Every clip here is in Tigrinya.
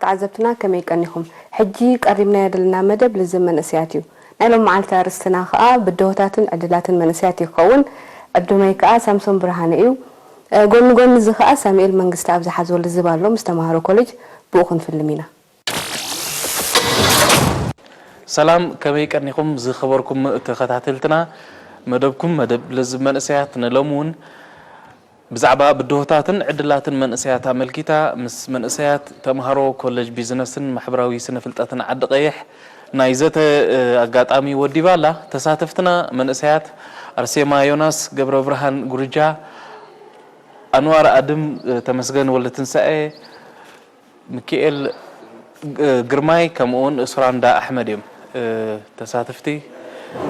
ተዓዘብትና ከመይ ቀኒኹም? ሕጂ ቀሪብናዮ ዘለና መደብ ልዝብ መንእሰያት እዩ። ናይ ሎም መዓልቲ ኣርእስትና ከኣ ብድሆታትን ዕድላትን መንእሰያት ይኸውን። ዕዱመይ ከኣ ሳምሶን ብርሃነ እዩ። እ፣ ጎኒ ጎኒ እዚ ከኣ ሳሙኤል መንግስቲ ኣብ ዝሓዞ ልዝብ ኣሎ ምስ ተማሃሮ ኮሌጅ፣ ብኡ ክንፍልም ኢና። ሰላም፣ ከመይ ቀኒኹም ዝኸበርኩም ተኸታተልትና? መደብኩም መደብ ልዝብ መንእሰያት ንሎም እውን ብዛዕባ ብድሆታትን ዕድላትን መንእሰያት ኣመልኪታ ምስ መንእሰያት ተምሃሮ ኮለጅ ቢዝነስን ማሕበራዊ ስነ ፍልጠትን ዓዲ ቀይሕ ናይ ዘተ ኣጋጣሚ ወዲባ ኣላ። ተሳተፍትና መንእሰያት ኣርሴማ ዮናስ፣ ገብረብርሃን ጉርጃ፣ ኣንዋር ኣድም፣ ተመስገን ወልደትንሳኤ፣ ሚኪኤል ግርማይ ከምኡውን ሱራንዳ ኣሕመድ እዮም ተሳተፍቲ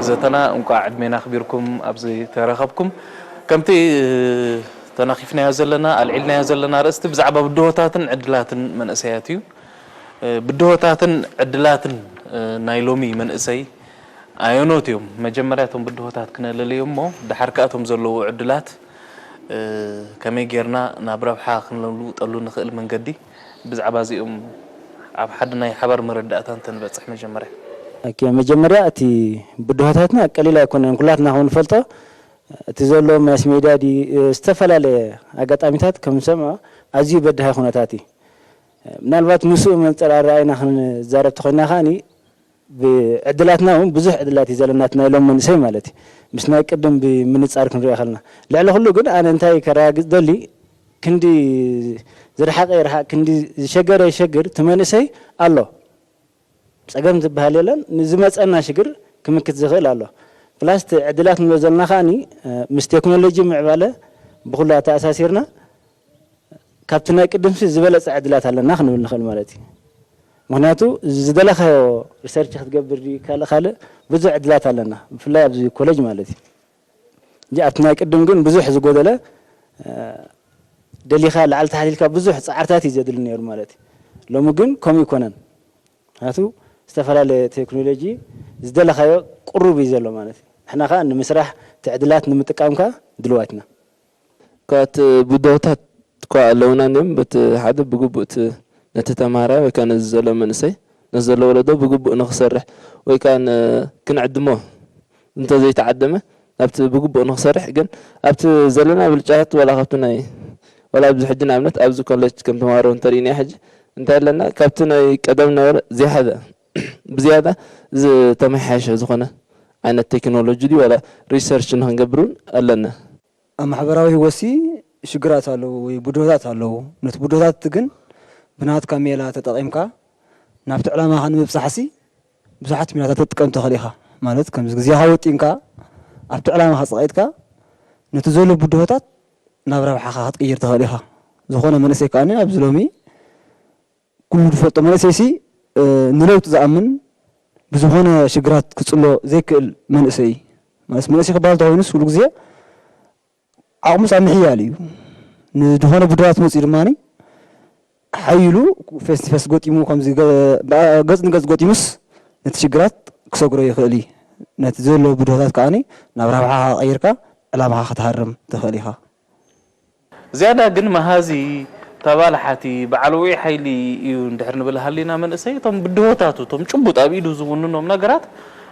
ዘተና። እንቋዕ ዕድሜና ኣኽቢርኩም ኣብዚ ተረኸብኩም። ከምቲ ተናኺፍናዮ ዘለና ኣልዒልናዮ ዘለና ኣርእስቲ ብዛዕባ ብድሆታትን ዕድላትን መንእሰያት እዩ። ብድሆታትን ዕድላትን ናይ ሎሚ መንእሰይ ኣየኖት እዮም? መጀመርያ እቶም ብድሆታት ክነለልዮም እሞ ድሓር ከኣ እቶም ዘለዉ ዕድላት ከመይ ጌርና ናብ ረብሓ ክንለውጠሉ ንኽእል መንገዲ ብዛዕባ እዚኦም ኣብ ሓደ ናይ ሓባር መረዳእታ እንተንበጽሕ መጀመርያ። ኦኬ፣ መጀመርያ እቲ ብድሆታትና ቀሊል ኣይኮነን። ኩላትና ከም ንፈልጦ እቲ ዘሎ ማስ ሜድያ ድዩ ዝተፈላለየ ኣጋጣሚታት ከም ንሰምዖ ኣዝዩ በዳሂ ኩነታት እዩ። ምናልባት ምስኡ መንፅር ኣረኣእይና ክንዛረብ ተኾይና ከዓኒ ብዕድላትና እውን ብዙሕ ዕድላት እዩ ዘለና እቲ ናይ ሎም መንእሰይ ማለት እዩ። ምስ ናይ ቅድም ብምንፃር ክንሪኦ ከለና ልዕሊ ኩሉ ግን ኣነ እንታይ ከረጋግፅ ደሊ ክንዲ ዝረሓቐ ይርሓቕ ክንዲ ዝሸገረ ይሸግር እቲ መንእሰይ ኣሎ። ፀገም ዝበሃል የለን። ንዝመፀና ሽግር ክምክት ዝኽእል ኣሎ። ፕላስ እቲ ዕድላት ንብሎ ዘለና ከዓኒ ምስ ቴክኖሎጂ ምዕባለ ብኩሉ ኣተኣሳሲርና ካብቲ ናይ ቅድምሲ ዝበለፀ ዕድላት ኣለና ክንብል ንኽእል ማለት እዩ። ምክንያቱ ዝደለኻዮ ሪሰርች ክትገብር ድዩ ካልእ ካልእ ብዙሕ ዕድላት ኣለና ብፍላይ ኣብዚ ኮሌጅ ማለት እዩ። እንጂ ኣብቲ ናይ ቅድም ግን ብዙሕ ዝጎደለ ደሊኻ ላዕሊ ታሕቲ ኢልካ ብዙሕ ፃዕርታት እዩ ዘድሊ ነይሩ ማለት እዩ። ሎሚ ግን ከምኡ ይኮነን። ምክንያቱ ዝተፈላለየ ቴክኖሎጂ ዝደለኻዮ ቅሩብ እዩ ዘሎ ማለት እዩ። ንሕና ከዓ ንምስራሕ እቲ ዕድላት ንምጥቃም ከዓ ድልዋትና። እኳ እቲ ብድሆታት እኳ ኣለውና እንዲም በቲ ሓደ ብግቡእ እቲ ነቲ ተምሃራይ ወይ ከዓ ነዚ ዘሎ መንእሰይ ነዚ ዘሎ ወለዶ ብግቡእ ንኽሰርሕ ወይ ከዓ ክንዕድሞ እንተዘይተዓደመ ናብቲ ብግቡእ ንኽሰርሕ ግን ኣብቲ ዘለና ብልጫታት ዋላ ካብቲ ናይ ዋላ ኣብዚ ሕጂ ንኣብነት ኣብዚ ኮሌጅ ከም ተምሃሮ እንተሪእናዮ ሕጂ እንታይ ኣለና ካብቲ ናይ ቀደም ነበረ ዝያሓዘ ብዝያዳ ዝተመሓየሸ ዝኾነ ዓይነት ቴክኖሎጂ ድዩ ዋላ ሪሰርች ንክንገብር እውን ኣለና። ኣብ ማሕበራዊ ህይወትሲ ሽግራት ኣለዉ ወይ ብድሆታት ኣለዉ። ነቲ ብድሆታት ግን ብናትካ ሜላ ተጠቒምካ ናብቲ ዕላማኻ ንምብጻሕሲ ብዙሓት ሜላታት ክትጥቀም ትኽእል ኢኻ። ማለት ከምዚ ግዜኻ ወጢንካ ኣብቲ ዕላማኻ ጸቒጥካ ነቲ ዘሎ ብድሆታት ናብ ረብሓኻ ክትቅይር ትኽእል ኢኻ። ዝኾነ መንእሰይ ከኣ ኣብዚ ሎሚ ኩሉ ዝፈልጦ መንእሰይሲ ንለውጢ ዝኣምን ብዝኾነ ሽግራት ክጽሎ ዘይክእል መንእሰይ እዩ። ማለት መንእሰይ ክበሃል እንተኾይኑስ ኩሉ ግዜ ዓቕሙስ ኣብ ምሕያል እዩ። ንዝኾነ ብድሆታት መፂኡ ድማ ሓይሉ ፌስ ንፌስ ገጢሙ ከምዚ ገ- ብኣ- ገፅ ንገፅ ገጢሙስ ነቲ ሽግራት ክሰግሮ ይኽእል እዩ። ነቲ ዘሎ ብድሆታት ከዓ ናብ ረብሓኻ ቀይርካ ዕላማኻ ክትሃርም ትኽእል ኢኻ። ዝያዳ ግን መሃዚ፣ ተባላሓቲ፣ በዓል ውዑይ ሓይሊ እዩ እንድሕር ንብል ሃሊና መንእሰይ እቶም ብድሆታቱ እቶም ጭቡጥ ኣብ ኢዱ ዝውንኖም ነገራት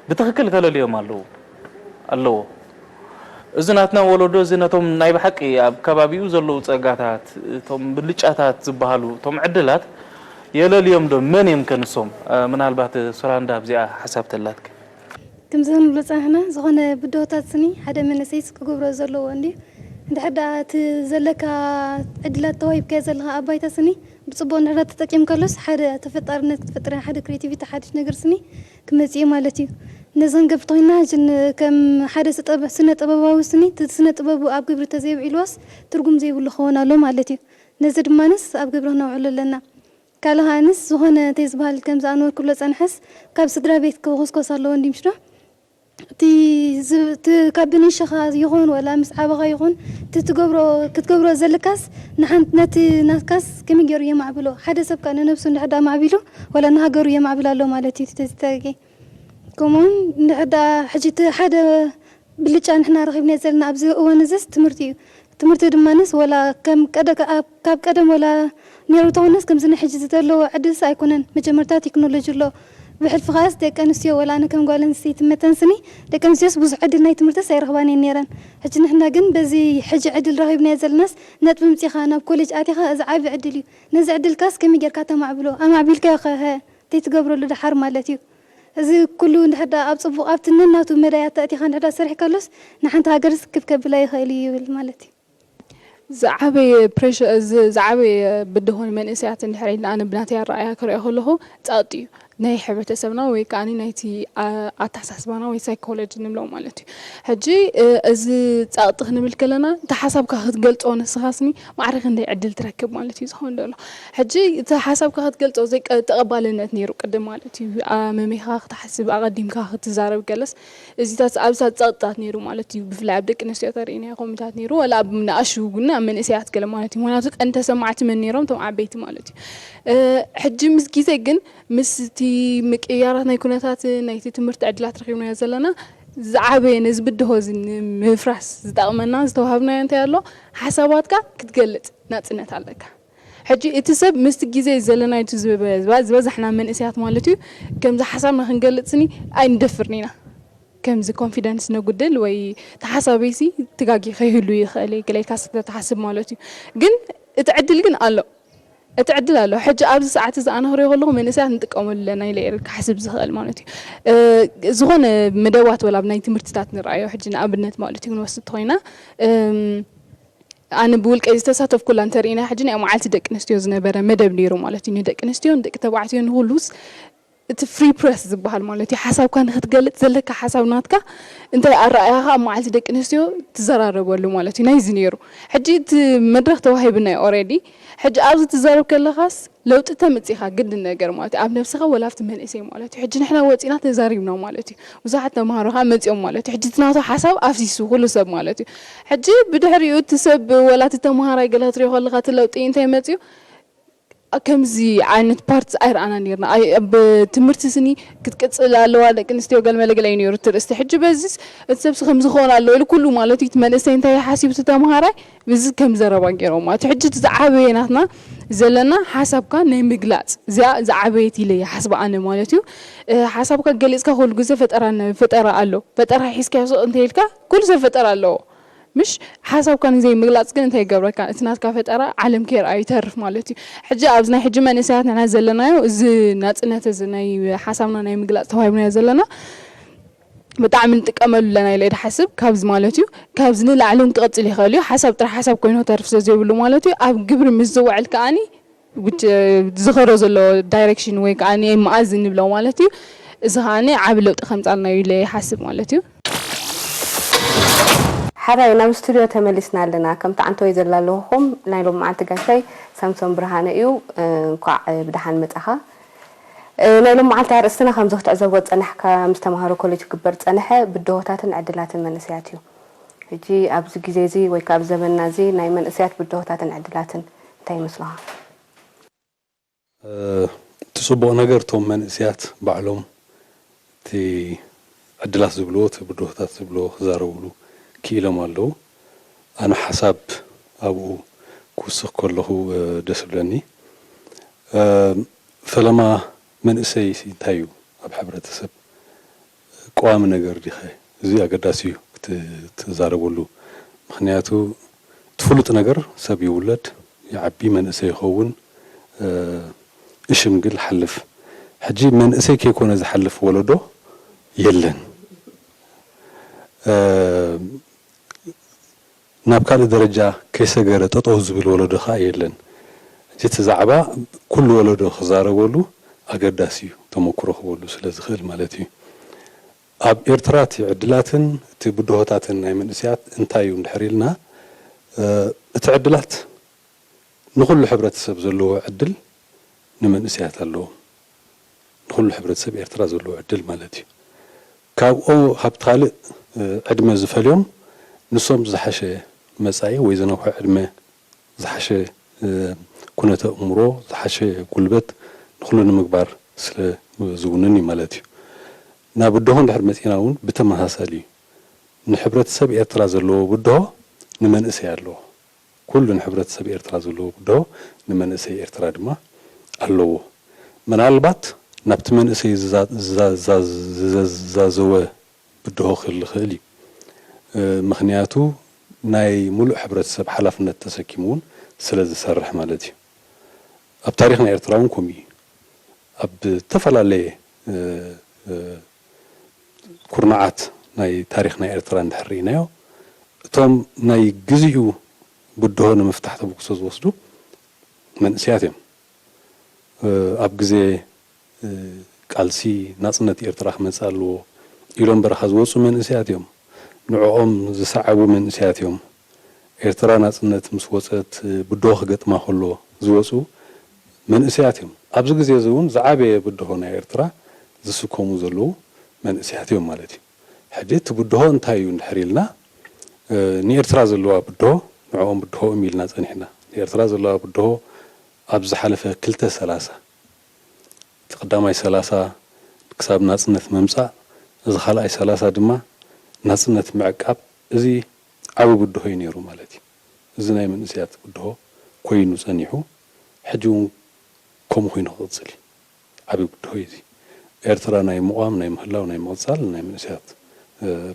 ብትኽክል ከለልዮም ኣለዉ ኣለዎ። እዚ ናትና ወለዶ እዚ ነቶም ናይ ብሓቂ ኣብ ከባቢኡ ዘለዉ ጸጋታት እቶም ብልጫታት ዝበሃሉ እቶም ዕድላት የለልዮም ዶ? መን እዮም ከ ንሶም? ምናልባት ሱራንዳ ኣብዚኣ ሓሳብ ተላትኪ። ከምዚ ክንብሎ ዝጸናሕና፣ ዝኾነ ብድሆታት ስኒ ሓደ መንእሰይስ ክገብሮ ዘለዎ እንድዩ። እንድሕር ደኣ እቲ ዘለካ ዕድላት ተዋሂብካዮ ዘለኻ ኣብ ባይታ ስኒ ብጽቡቕ እንድሕር ደኣ ተጠቂምካሉስ ሓደ ተፈጣርነት ክትፈጥር፣ ሓደ ክሬቲቪቲ፣ ሓድሽ ነገር ስኒ ክመጽእ እዩ ማለት እዩ። ነዚ ክንገብር ተኾይንና ሕጂ ከም ሓደ ስነ ጥበባዊ ስኒ እቲ ስነ ጥበቡ ኣብ ግብሪ ተዘይውዒልዎስ ትርጉም ዘይብሉ ክኸውን ኣሎ ማለት እዩ። ነዚ ድማንስ ኣብ ግብሪ ክነውዕሎ ኣለና። ካልእ ከኣ ንስ ዝኾነ እንተይ ዝበሃል ከምዚ ኣንወር ክብሎ ጸንሐስ ካብ ስድራ ቤት ክኹስኮስ ኣለዎ እንዲ ምሽ ዶ? እቲ ካብ ብንእሽኻ ይኹን ወላ ምስ ዓበኻ ይኹን እቲ ትገብሮ ክትገብሮ ዘለካስ ንሓንቲ ነቲ ናትካስ ከመይ ገይሩ የማዕብሎ? ሓደ ሰብ ከኣ ንነብሱ እንድሕር ደኣ ኣማዕቢሉ ወላ ንሃገሩ የማዕብል ኣሎ ማለት እዩ። እቲ ተዝተገ ከምኡውን እንድሕር ደኣ ሕጂ እቲ ሓደ ብልጫ ንሕና ረኺብናዮ ዘለና ኣብዚ እዋን እዚስ ትምህርቲ እዩ። ትምህርቲ ድማንስ ወላ ከም ቀደ-፣ ካብ፣ ካብ ቀደም ወላ ነይሩ ተኾነስ ከምዚ ናይ ሕጂ ዘለዎ ዕድልስ ኣይኮነን። መጀመርታ ቴክኖሎጂ ኣሎ። ብሕልፊ ኸኣስ ደቂ ኣንስትዮ ወላ ኣነ ከም ጓል ኣንስተይቲ መተንስኒ ደቂ ኣንስትዮስ ብዙሕ ዕድል ናይ ትምህርትስ ኣይረኽባን እየን ነይረን። ሕጂ ንሕና ግን በዚ ሕጂ ዕድል ረኺብናዮ ዘለናስ ነጥቢ ምጺኻ ናብ ኮሌጅ ኣቲኻ እዚ ዓቢ ዕድል እዩ። ነዚ ዕድልካስ ከመይ ጌርካ ተማዕብሎ? ኣማዕቢልካዮ ኸ እንታይ ትገብረሉ ደሓር ማለት እዩ። እዚ ኩሉ እንድሕር ደኣ ኣብ ጽቡቕ ኣብቲ ነናቱ መዳያት ኣእቲኻ እንድሕር ደኣ ሰሪሕካሉስ ንሓንቲ ሃገርስ ክብ ከብላ ይኽእል እዩ ይብል ማለት እዩ። ዝዓበየ ፕሬሽ-፣ ዝ-፣ ዝዓበየ ብድሆ ንመንእሰያት እንድሕር ኢልና ኣነ ብናተይ ኣረኣእያ ክሪኦ ከለኹ ጸቕጢ እዩ። ናይ ሕብረተሰብና ወይ ከኣ ናይቲ ኣ-፣ ኣተሓሳስባና ወይ ሳይኮሎጂ ንብሎ ማለት እዩ። ሕጂ እ፣ እዚ ጸቕጢ ክንብል ከለና እቲ ሓሳብካ ክትገልጾ ንስኻስኒ ማዕረ ክንደይ ዕድል ትረክብ ማለት እዩ ዝኸውን ዘሎ። ሕጂ እቲ ሓሳብካ ክትገልጾ ዘይቀ-፣ ተቐባልነት ነይሩ ቅድም ማለት እዩ። ኣ-፣ መሜኻ ክትሓስብ ኣቐዲምካ ክትዛረብ ገለስ እዚታት ኣብዛ ጸቕጥታት ነይሩ ማለት እዩ። ብፍላይ ኣብ ደቂ ኣንስትዮ ተርእይናዮ ከምኡታት ነይሩ። ወላ ኣብ ንኣሽቱ ግን ኣብ መንእሰያት ገለ ማለት እዩ። ምኽንያቱ ቀንዲ ተሰማዕቲ መን ነይሮም? እቶም ዓበይቲ ማለት እዩ። እ፣ ሕጂ ምስ ግዜ ግን ምስቲ ምቅይያራት ናይ ኩነታት ናይቲ ትምህርቲ ዕድላት ረኺብናዮ ዘለና ዝዓበየ ነዚ ብድሆ እዚ ንምፍራስ ዝጠቕመና ዝተዋሃብናዮ እንታይ ኣሎ? ሓሳባትካ ክትገልጽ ናጽነት ኣለካ። ሕጂ እቲ ሰብ ምስቲ ግዜ ዘለናዮ እቲ ዝበ-፣ ዝበ-፣ ዝበዛሕና መንእሰያት ማለት እዩ፣ ከምዚ ሓሳብና ክንገልጽኒ ኣይንደፍርን ኢና። ከምዚ ኮንፊደንስ ነጉድል ወይ ተሓሳበይሲ ትጋጊ ከይህሉ ይኽእል እዩ፣ ገለ ኢልካ ስለ ትሓስብ ማለት እዩ። ግን እቲ ዕድል ግን ኣሎ። እቲ ዕድል ኣሎ። ሕጂ ኣብዚ ሰዓት እዚ ኣነ ክሪኦ ከለኹ መንእሰያት ንጥቀመሉ ኣለና ኢለ እየ ክሓስብ ዝኽእል ማለት እዩ። እ፣ ዝኾነ መደባት ወላ ኣብ ናይ ትምህርትታት ንረኣዮ ሕጂ ንኣብነት ማለት እዩ ክንወስድ ተኾይና፣ እም፣ ኣነ ብውልቀይ ዝተሳተፍኩላ እንተርኢና ሕጂ ናይ መዓልቲ ደቂ ኣንስትዮ ዝነበረ መደብ ነይሩ ማለት እዩ። ንደቂ ኣንስትዮ፣ ንደቂ ተባዕትዮ፣ ንኹሉስ እቲ ፍሪ ፕረስ ዝበሃል ማለት እዩ። ሓሳብካ ንክትገልጽ ዘለካ ሓሳብ ናትካ እንታይ ኣረኣእያኻ ኣብ መዓልቲ ደቂ ኣንስትዮ ትዘራረበሉ ማለት እዩ። ናይዚ ነይሩ። ሕጂ እቲ መድረኽ ተዋሂብና እዩ ኦሬዲ። ሕጂ ኣብዚ ትዛረብ ከለኻስ ለውጢ ተምጽእ ኢኻ ግድን ነገር ማለት እዩ። ኣብ ነብስኻ ወላ ኣብቲ መንእሰይ ማለት እዩ። ሕጂ ንሕና ወጺና ተዛሪብና ማለት እዩ። ብዙሓት ተምሃሮ ኸኣ መጺኦም ማለት እዩ። ሕጂ እቲ ናቱ ሓሳብ ኣፍሲሱ ኩሉ ሰብ ማለት እዩ። ሕጂ ብድሕሪኡ እቲ ሰብ ወላ እቲ ተምሃራይ ገለ ክትሪኦ ከለኻ እቲ ለውጢ እንታይ መጺኡ? ከምዚ ዓይነት ፓርትስ ኣይረኣና ነይርና። ኣይ፣ ኣብ ትምህርቲ ስኒ ክትቅጽል ኣለዋ ደቂ ኣንስትዮ ገለ መለ ገለ እዩ ነይሩ እቲ ርእስቲ። ሕጂ በዚስ እቲ ሰብሲ ከምዚ ክኸውን ኣለዎ ኢሉ ኩሉ ማለት እዩ እቲ መንእሰይ እንታይ ሓሲቡ እቲ ተምሃራይ ብዚ ከም ዘረባ ገይሮም ማለት እዩ። ሕጂ እቲ ዝዓበየ ናትና ዘለና ሓሳብካ ናይ ምግላጽ እዚኣ ዝዓበየት ኢለ ይሓስባ ኣነ ማለት እዩ። እ፣ ሓሳብካ ገሊጽካ ኩሉ ግዜ ፈጠራ ነ-፣ ፈጠራ ኣሎ። ፈጠራ ሒዝካዮ ስቕ እንተ ኢልካ ኩሉ ሰብ ፈጠራ ኣለዎ። ምሽ ሓሳብካ ንዘይ ምግላጽ ግን እንታይ ይገብረካ? እቲ ናትካ ፈጠራ ዓለም ከይረኣ ይተርፍ ማለት እዩ። ሕጂ ኣብዚ ናይ ሕጂ መንእሰያት ንሕና ዘለናዮ እዚ ናጽነት እዚ ናይ ሓሳብና ናይ ምግላጽ ተዋሂብናዮ ዘለና ብጣዕሚ ንጥቀመሉ ኣለና ኢለ ድሓስብ ካብዚ ማለት እዩ። ካብዚ ንላዕሊ እውን ክቕጽል ይኽእል እዩ። ሓሳብ ጥራሕ ሓሳብ ኮይኑ ክተርፍ ስለ ዘይብሉ ማለት እዩ። ኣብ ግብሪ ምስ ዝውዕል ከኣኒ ውጭ ዝኸዶ ዘሎ ዳይሬክሽን ወይ ከዓ መኣዝ ንብሎ ማለት እዩ። እዚ ከዓ ዓብ ለውጢ ከምፃልና እዩ ኢለ ይሓስብ ማለት እዩ። ሓራይ ናብ ስቱድዮ ተመሊስና ኣለና። ከምቲ ዓንተወይ ዘላ ኣለኹም ናይ ሎም መዓልቲ ጋሻይ ሳምሶን ብርሃነ እዩ። እንኳዕ ብደሓን መጻኻ። ናይ ሎም መዓልቲ ኣርእስትና ከምዚ ክትዕዘቦ ዝጸናሕካ ምስ ተምሃሮ ኮሌጅ ክግበር ዝጸንሐ ብድሆታትን ዕድላትን መንእሰያት እዩ። ሕጂ ኣብዚ ግዜ እዚ ወይ ከዓ ኣብዚ ዘመንና እዚ ናይ መንእሰያት ብድሆታትን ዕድላትን እንታይ ይመስልኻ? እቲ ጽቡቕ ነገር እቶም መንእሰያት ባዕሎም እቲ ዕድላት ዝብልዎ እቲ ብድሆታት ዝብልዎ ክዛረብሉ ክኢሎም ኣለዉ። ኣነ ሓሳብ ኣብኡ ክውስኽ ከለኹ ደስ ይብለኒ። ፈለማ መንእሰይ እንታይ እዩ ኣብ ሕብረተሰብ ቀዋሚ ነገር ዲኸ? እዚ ኣገዳሲ እዩ ክትዛረበሉ። ምኽንያቱ እቲ ፍሉጥ ነገር ሰብ ይውለድ፣ ይዓቢ፣ መንእሰይ ይኸውን፣ ይሽምግል፣ ሓልፍ። ሕጂ መንእሰይ ከይኮነ ዝሓልፍ ወለዶ የለን። ናብ ካልእ ደረጃ ከይሰገረ ጠጠው ዝብል ወለዶ ከዓ የለን። ሕጂ እቲ ዛዕባ ኩሉ ወለዶ ክዛረበሉ ኣገዳሲ እዩ፣ ተመኩሮ ክህበሉ ስለ ዝኽእል ማለት እዩ። ኣብ ኤርትራ እቲ ዕድላትን እቲ ብድሆታትን ናይ መንእሰያት እንታይ እዩ እንድሕር ኢልና፣ እቲ ዕድላት ንኹሉ ሕብረተሰብ ዘለዎ ዕድል ንመንእሰያት ኣለዎም። ንኹሉ ሕብረተሰብ ኤርትራ ዘለዎ ዕድል ማለት እዩ። ካብኡ ካብቲ ካልእ ዕድመ ዝፈልዮም ንሶም ዝሓሸ መጻኢ ወይ ዝነውሐ ዕድመ ዝሓሸ ኩነተ እምሮ ዝሓሸ ጉልበት ንኹሉ ንምግባር ስለ ዝውንን እዩ ማለት እዩ። ናብ ብድሆ እንድሕር መጺና እውን ብተመሳሳሊ እዩ። ንሕብረተሰብ ኤርትራ ዘለዎ ብድሆ ንመንእሰይ ኣለዎ። ኩሉ ንሕብረተሰብ ኤርትራ ዘለዎ ብድሆ ንመንእሰይ ኤርትራ ድማ ኣለዎ። ምናልባት ናብቲ መንእሰይ ዝዛ- ዝዛ- ዝዛ- ዝዛዘወ ብድሆ ክህሉ ይኽእል እዩ። ምኽንያቱ ናይ ሙሉእ ሕብረተሰብ ሓላፍነት ተሰኪሙ እውን ስለ ዝሰርሕ ማለት እዩ። ኣብ ታሪኽ ናይ ኤርትራ እውን ከምኡ እዩ። ኣብ ዝተፈላለየ ኩርናዓት ናይ ታሪኽ ናይ ኤርትራ እንድሕር ርኢናዮ፣ እቶም ናይ ግዚኡ ብድሆ ንምፍታሕ ተበግሶ ዝወስዱ መንእሰያት እዮም። ኣብ ግዜ ቃልሲ ናጽነት ኤርትራ ክመጽእ ኣለዎ ኢሎም በረኻ ዝወጹ መንእሰያት እዮም። ንዕኦም ዝሰዓቡ መንእሰያት እዮም። ኤርትራ ናጽነት ምስ ወጸት ብድሆ ክገጥማ ከሎ ዝወጹ መንእሰያት እዮም። ኣብዚ ግዜ እዚ እውን ዝዓበየ ብድሆ ናይ ኤርትራ ዝስከሙ ዘለዉ መንእሰያት እዮም ማለት እዩ። ሕጂ እቲ ብድሆ እንታይ እዩ እንድሕር ኢልና፣ ንኤርትራ ዘለዋ ብድሆ ንዕኦም ብድሆኦም ኢልና ጸኒሕና። ንኤርትራ ዘለዋ ብድሆ ኣብ ዝሓለፈ ክልተ ሰላሳ፣ እቲ ቀዳማይ ሰላሳ ክሳብ ናጽነት ምምጻእ፣ እዚ ካልኣይ ሰላሳ ድማ ናጽነት ምዕቃብ፣ እዚ ዓቢ ብድሆ እዩ ነይሩ ማለት እዩ። እዚ ናይ መንእሰያት ብድሆ ኮይኑ ጸኒሑ፣ ሕጂ እውን ከምኡ ኮይኑ ክቕጽል እዩ። ዓቢ ብድሆ እዩ እዚ። ኤርትራ ናይ ምቋም፣ ናይ ምህላው፣ ናይ ምቕጻል ናይ መንእሰያት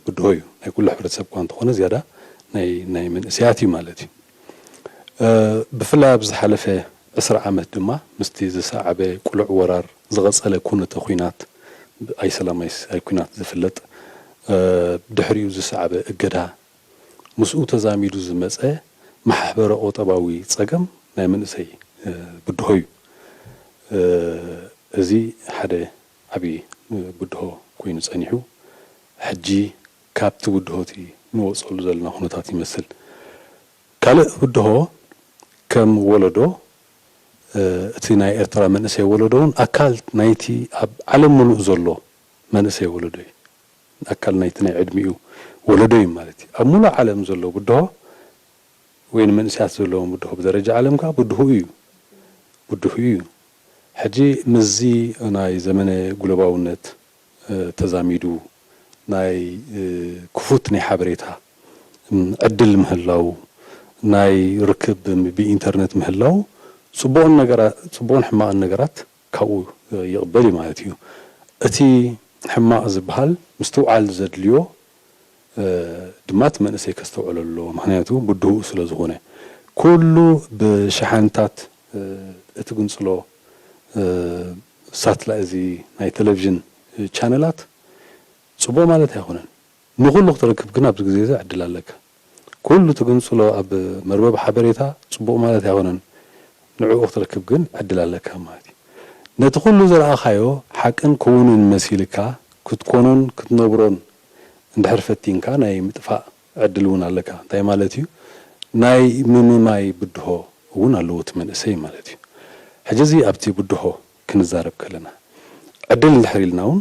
ብድሆ እዩ። ናይ ኩሉ ሕብረተሰብ እኳ እንተኾነ ዝያዳ ናይ ናይ መንእሰያት እዩ ማለት እዩ። ብፍላይ ኣብ ዝሓለፈ ዕስራ ዓመት ድማ ምስቲ ዝሰዓበ ቅሉዕ ወራር፣ ዝቐጸለ ኩነተ ኲናት፣ ኣይሰላም ኣይስ- ኣይኲናት ዝፍለጥ፣ ድሕሪኡ ዝሰዓበ እገዳ፣ ምስኡ ተዛሚዱ ዝመጸ ማሕበረ ቁጠባዊ ጸገም ናይ መንእሰይ ብድሆ እዩ። እዚ ሓደ ዓቢ ብድሆ ኮይኑ ጸኒሑ፣ ሕጂ ካብቲ ብድሆ እቲ ንወጸሉ ዘለና ኩነታት ይመስል። ካልእ ብድሆ ከም ወለዶ፣ እቲ ናይ ኤርትራ መንእሰይ ወለዶ እውን ኣካል ናይቲ ኣብ ዓለም ምሉእ ዘሎ መንእሰይ ወለዶ እዩ። ኣካል ናይቲ ናይ ዕድሚኡ ወለዶ እዩ ማለት እዩ። ኣብ ሙሉእ ዓለም ዘሎ ብድሆ ወይ ንመንእሰያት ዘለዎም ብድሆ ብደረጃ ዓለም ከኣ ብድሆኡ እዩ። ብድሆኡ እዩ። ሕጂ ምስዚ ናይ ዘመነ ግሎባውነት ተዛሚዱ ናይ ክፉት ናይ ሓበሬታ ዕድል ምህላው፣ ናይ ርክብ ብኢንተርነት ምህላው፣ ጽቡቕን ነገራ- ጽቡቕን ሕማቕን ነገራት ካብኡ ይቕበል እዩ ማለት እዩ። እቲ ሕማቕ ዝበሃል ምስትውዓል ዘድልዮ ድማ እቲ መንእሰይ ከስተውዕሎ ኣለዎ። ምኽንያቱ ብድሆኡ ስለ ዝኾነ። ኩሉ ብሸሓንታት እትግንጽሎ ሳትላይ፣ እዚ ናይ ቴሌቪዥን ቻነላት ጽቡቕ ማለት ኣይኮነን። ንኹሉ ክትረክብ ግን ኣብዚ ግዜ እዚ ዕድል ኣለካ። ኩሉ ትግንጽሎ ኣብ መርበብ ሓበሬታ ጽቡቕ ማለት ኣይኮነን። ንዕኡ ክትረክብ ግን ዕድል ኣለካ ማለት እዩ። ነቲ ኩሉ ዝረኣኻዮ ሓቅን ክውንን መሲልካ ክትኮኖን ክትነብሮን እንድሕር ፈቲንካ ናይ ምጥፋእ ዕድል እውን ኣለካ። እንታይ ማለት እዩ? ናይ ምምማይ ብድሆ እውን ኣለዎ እቲ መንእሰይ ማለት እዩ። ሕጂ እዚ ኣብቲ ብድሆ ክንዛረብ ከለና ዕድል እንድሕር ኢልና እውን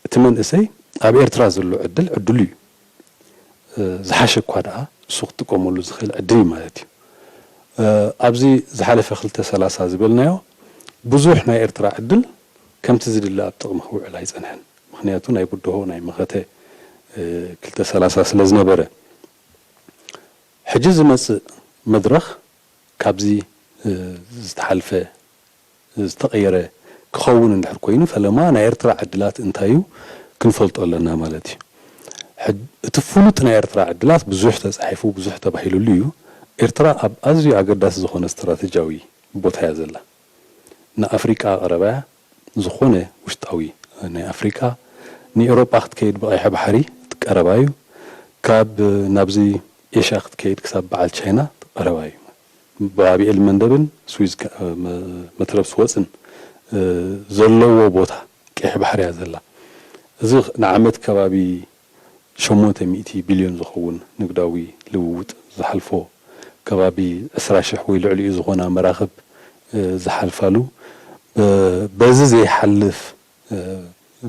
እቲ መንእሰይ ኣብ ኤርትራ ዘሎ ዕድል ዕድሉ እዩ። ዝሓሸ እኳ ደኣ እሱ ክጥቀመሉ ዝኽእል ዕድል እዩ ማለት እዩ። ኣብዚ ዝሓለፈ ክልተ ሰላሳ ዝበልናዮ ብዙሕ ናይ ኤርትራ ዕድል ከምቲ ዝድለ ኣብ ጥቕሚ ክውዕል ኣይጸንሐን። ምኽንያቱ ናይ ብድሆ ናይ መኸተ ክልተ ሰላሳ ስለ ዝነበረ። ሕጂ ዝመጽእ መድረኽ ካብዚ ዝተሓልፈ ዝተቐየረ ክኸውን እንድሕር ኮይኑ፣ ፈለማ ናይ ኤርትራ ዕድላት እንታይ እዩ ክንፈልጦ ኣለና ማለት እዩ። ሕድ- እቲ ፍሉጥ ናይ ኤርትራ ዕድላት ብዙሕ ተጻሒፉ፣ ብዙሕ ተባሂሉሉ እዩ። ኤርትራ ኣብ ኣዝዩ ኣገዳሲ ዝኾነ ስትራተጂያዊ ቦታ እያ ዘላ። ንኣፍሪቃ ቀረባ እያ፣ ዝኾነ ውሽጣዊ ናይ ኣፍሪቃ። ንኤውሮጳ ክትከይድ ብቐይሕ ባሕሪ ቀረባ እዩ። ካብ ናብዚ ኤሽያ ክትከይድ ክሳብ በዓል ቻይና ቀረባ እዩ። ብኣብ ኤል መንደብን ስዊዝ መትረብ ስወፅን ዘለዎ ቦታ ቀይሕ ባሕሪ እያ ዘላ። እዚ ንዓመት ከባቢ ሸሞንተ ሚእቲ ቢልዮን ዝኸውን ንግዳዊ ልውውጥ ዝሓልፎ፣ ከባቢ ዕስራ ሽሕ ወይ ልዕሊኡ ዝኾና መራኽብ ዝሓልፋሉ፣ በዚ ዘይሓልፍ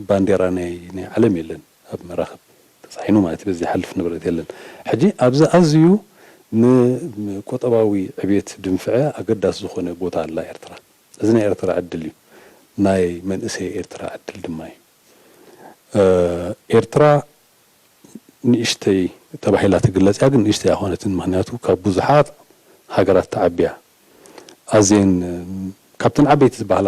ባንዴራ ናይ ናይ ዓለም የለን። ኣብ መራኽብ ተጻዒኑ ማለት እዩ። በዚ ዝሓልፍ ንብረት የለን። ሕጂ ኣብዚ ኣዝዩ ንቁጠባዊ ዕብየት ድንፍዐ ኣገዳሲ ዝኾነ ቦታ ኣላ ኤርትራ። እዚ ናይ ኤርትራ ዕድል እዩ። ናይ መንእሰይ ኤርትራ ዕድል ድማ እዩ። ኤርትራ ንእሽተይ ተባሂላ ትግለጽ እያ፣ ግን ንእሽተይ ኣይኮነትን። ምኽንያቱ ካብ ብዙሓት ሃገራት ተዓብያ። ኣዝየን ካብተን ዓበይቲ ዝበሃላ፣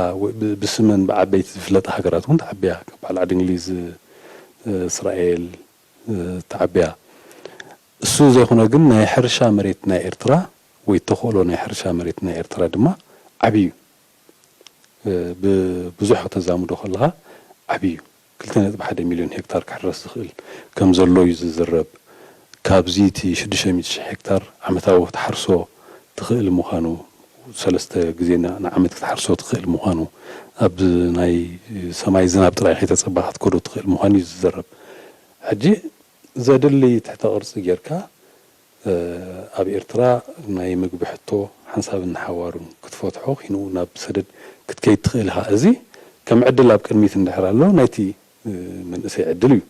ብስመን ብዓበይቲ ዝፍለጣ ሃገራት እውን ተዓብያ። በዓል ዓዲ እንግሊዝ፣ እስራኤል፣ ተዓብያ። እሱ ዘይኮነ ግን ናይ ሕርሻ መሬት ናይ ኤርትራ ወይ ተኽእሎ ናይ ሕርሻ መሬት ናይ ኤርትራ ድማ ዓብዩ። ብብዙሕ ከተዛምዶ ከለኻ ዓብዩ። ክልተ ነጥቢ ሓደ ሚልዮን ሄክታር ክሕረስ ዝኽእል ከም ዘሎ እዩ ዝዝረብ። ካብዚ እቲ ሽዱሽተ ሚእቲ ሽሕ ሄክታር ዓመታዊ ክትሓርሶ ትኽእል ምዃኑ፣ ሰለስተ ግዜ ንዓመት ክትሓርሶ ትኽእል ምዃኑ፣ ኣብ ናይ ሰማይ ዝናብ ጥራይ ከይተጸበኻ ክትከዶ ትኽእል ምዃኑ እዩ ዝዝረብ። ሕጂ ዘድሊ ትሕተ ቅርጺ ጌርካ ኣብ ኤርትራ ናይ ምግቢ ሕቶ ሓንሳብን ንሓዋሩን ክትፈትሖ፣ ኪንኡ ናብ ሰደድ ክትከይድ ትኽእል ኢኻ። እዚ ከም ዕድል ኣብ ቅድሚት እንድሕር ኣሎ ናይቲ መንእሰይ ዕድል እዩ።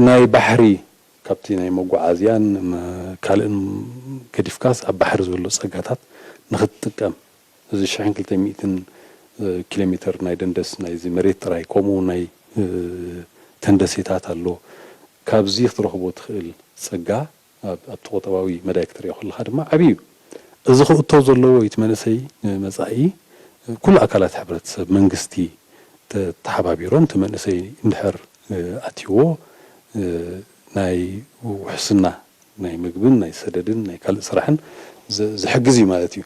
ናይ ባሕሪ ካብቲ ናይ መጓዓዝያን ካልእን ገዲፍካስ ኣብ ባሕሪ ዘሎ ጸጋታት ንኽትጥቀም፣ እዚ ሽሕን ክልተ ሚእትን ኪሎ ሜትር ናይ ደንደስ ናይዚ መሬት ጥራይ፣ ከምኡ ናይ ተንደሴታት ኣሎ። ካብዚ ክትረኽቦ ትኽእል ጸጋ ኣብቲ ቁጠባዊ መዳይ ክትሪኦ ከለኻ ድማ ዓብዪ እዩ። እዚ ክእቶ ዘለዎ እቲ መንእሰይ ንመጻኢ ኩሉ ኣካላት ሕብረተሰብ፣ መንግስቲ ተተሓባቢሮም እቲ መንእሰይ እንድሕር ኣትይዎ ናይ ውሕስና ናይ ምግብን ናይ ሰደድን ናይ ካልእ ስራሕን ዝሕግዝ እዩ ማለት እዩ።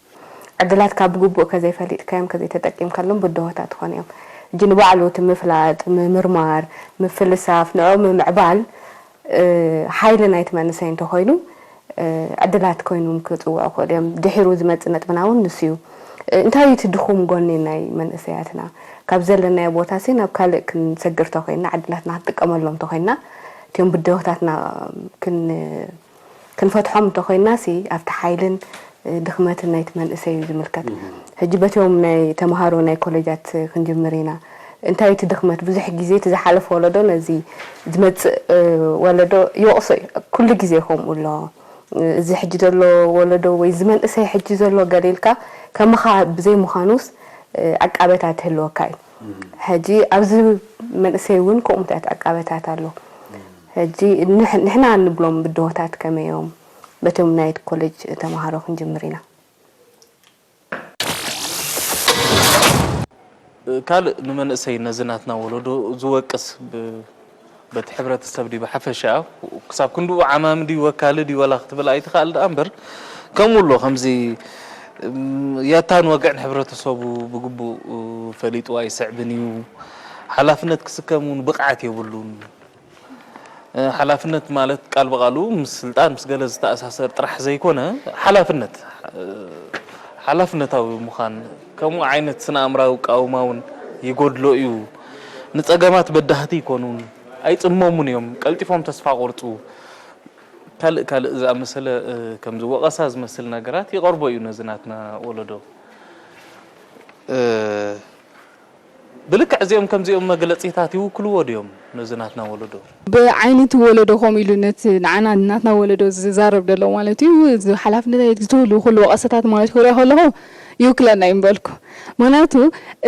ዕድላትካ ብግቡእ ከዘይፈሊጥካዮም ከዘይተጠቂምካሎም ብድሆታት ትኾን እዮም። ሕጂ ንባዕሉ እቲ ምፍላጥ፣ ምምርማር፣ ምፍልሳፍ፣ ንዕኡ ምምዕባል ሓይሊ ናይቲ መንእሰይ እንተኾይኑ ዕድላት ኮይኖም ክፅውዑ ክእሉ እዮም። ድሒሩ ዝመፅእ ነጥብና እውን ንሱ እዩ። እንታይ እዩ እቲ ድኹም ጎኒ ናይ መንእሰያትና? ካብ ዘለናዮ ቦታ ሲ ናብ ካልእ ክንሰግር ተኮይንና ዕድላትና ክንጥቀመሎም ተኮይንና እቲኦም ብድሆታትና ክንፈትሖም እንተኾይንና ሲ ኣብቲ ሓይልን ድኽመትን ናይቲ መንእሰይ እዩ ዝምልከት። ሕጂ በቲኦም ናይ ተምሃሮ ናይ ኮሌጃት ክንጅምር ኢና። እንታይ እቲ ድኽመት? ብዙሕ ግዜ እቲ ዝሓለፈ ወለዶ ነዚ ዝመፅእ ወለዶ ይወቕሶ እዩ። ኩሉ ግዜ ከምኡ ኣሎ። እዚ ሕጂ ዘሎ ወለዶ ወይ እዚ መንእሰይ ሕጂ ዘሎ ገለ ኢልካ ከማኻ ብዘይ ምዃኑስ ዕቃበታት ይህልወካ እዩ። ሕጂ ኣብዚ መንእሰይ እውን ከምኡታት ዕቃበታት ኣሎ። ሕጂ ንሕና እንብሎም ብድሆታት ከመይ እዮም በቶም ናይ ኮሌጅ ተምሃሮ ክንጅምር ኢና። ካልእ ንመንእሰይ ነዚ ናትና ወለዶ ዝወቅስ በቲ ሕብረተሰብ ድዩ ብሓፈሻ ክሳብ ክንድኡ ዓማሚ ድዩ ወካሊ ድዩ ወላ ክትብል ኣይትኽኣል ደኣ እምበር ከምኡ ኣሎ ከምዚ ያታን ወግዕን ሕብረተሰቡ ብግቡእ ፈሊጡ ኣይስዕብን እዩ። ሓላፍነት ክስከም እውን ብቕዓት የብሉን። ሓላፍነት ማለት ቃል ብቓሉ ምስ ስልጣን ምስ ገለ ዝተኣሳሰር ጥራሕ ዘይኮነ ሓላፍነት ሓላፍነታዊ ምዃን ከምኡ ዓይነት ስነ ኣእምራዊ ቃውማ እውን ይጎድሎ እዩ። ንፀገማት በዳህቲ ይኮኑን ኣይፅመሙን እዮም። ቀልጢፎም ተስፋ ቆርፁ። ካልእ ካልእ ዝኣመሰለ ከምዚ ወቐሳ ዝመስል ነገራት ይቐርቦ እዩ ነዚ ናትና ወለዶ። ብልክዕ እዚኦም ከምዚኦም መግለጺታት ይውክልዎ ድዮም ነዚ ናትና ወለዶ? ብዓይኒ እቲ ወለዶ ከምኡ ኢሉ ነቲ ንዓና ናትና ወለዶ ዝዛረብ ዘሎ ማለት እዩ። እዚ ሓላፍነት ናይ ዝህሉ ኩሉ ወቐሰታት ማለት ክሪኦ ከለኹ ይውክለና እዩ ምበልኩ። ምክንያቱ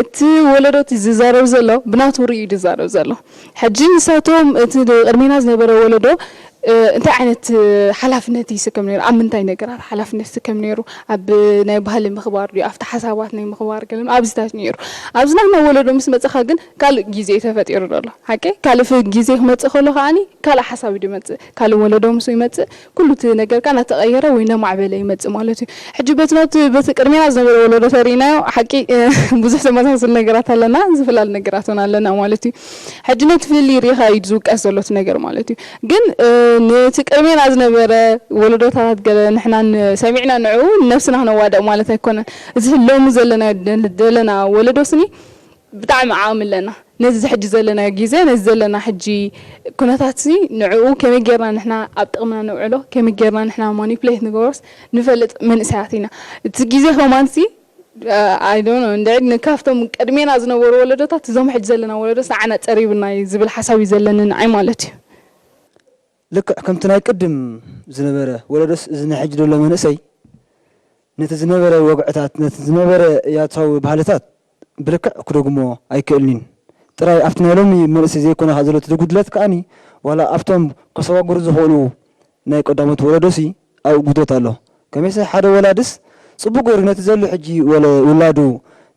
እቲ ወለዶ እቲ ዝዛረብ ዘሎ ብናቱ ርእዩ እዩ ዝዛረብ ዘሎ። ሕጂ ንሳቶም እቲ ቅድሜና ዝነበረ ወለዶ እንታይ ዓይነት ሓላፍነት ይስከም ነይሩ? ኣብ ምንታይ ነገራት ሓላፍነት ይስከም ነይሩ? ኣብ ናይ ባህሊ ምኽባር ድዩ? ኣብቲ ሓሳባት ናይ ምኽባር ገለ ኣብዚታት ነይሩ። ኣብዚ ናትና ወለዶ ምስ መጸኻ ግን ካልእ ግዜ እዩ ተፈጢሩ ዘሎ። ሓቂ ካልእ ፍ- ግዜ ክመጽእ ከሎ ከዓኒ ካልእ ሓሳብ እዩ ዝመጽእ። ካልእ ወለዶ ምስ ይመጽእ ኩሉ እቲ ነገርካ እናተቐየረ ወይ እናማዕበለ ይመጽእ ማለት እዩ። ሕጂ በቲ ናብቲ በቲ ቅድሜና ዝነበረ ወለዶ ተሪእናዮ ሓቂ ብዙሕ ዘመሳስል ነገራት ኣለና፣ ዝፈላለ ነገራት እውን ኣለና ማለት እዩ። ሕጂ ነቲ ፍልልይ ርኢኻ እዩ ዝውቀስ ዘሎ እቲ ነገር ማለት እዩ። ግን ነቲ ቅድሜና ዝነበረ ወለዶታት ገለ ንሕና ሰሚዕና ንዕኡ ንነብስና ክነዋድቕ ማለት ኣይኮነን። እዚ ሎሚ ዘለና ዘለና ወለዶ ስኒ ብጣዕሚ ዓቕሚ ኣለና። ነዚ ሕጂ ዘለናዮ ግዜ ነዚ ዘለና ሕጂ ኩነታት ሲ ንዕኡ ከመይ ጌርና ንሕና ኣብ ጥቕምና ነውዕሎ ከመይ ጌርና ንሕና ማኒፕሌት ንገብሮስ ንፈልጥ መንእሰያት ኢና። እቲ ግዜ ከማን ሲ I don't know እንድዒ ካብቶም ቅድሜና ዝነበሩ ወለዶታት እዞም ሕጂ ዘለና ወለዶስ ንዓና ፀሪብና እዩ ዝብል ሓሳብ እዩ ዘለኒ ንዓይ ማለት እዩ። ልክዕ ከምቲ ናይ ቅድም ዝነበረ ወለዶስ እዚ ናይ ሕጂ ዘሎ መንእሰይ ነቲ ዝነበረ ወግዕታት ነቲ ዝነበረ ያታዊ ባህልታት ብልክዕ ክደግሞ ኣይክእልን እዩ። ጥራይ ኣብቲ ናይ ሎሚ መንእሰይ ዘይኮነ ከኣ ዘሎ እቲ ጉድለት ከኣኒ ዋላ ኣብቶም ከሰጓግሩ ዝኽእሉ ናይ ቀዳሞት ወለዶሲ ኣብኡ ጉድለት ኣሎ። ከመይሰ ሓደ ወላድስ ጽቡቕ ገይሩ ነቲ ዘሎ ሕጂ ወለ ውላዱ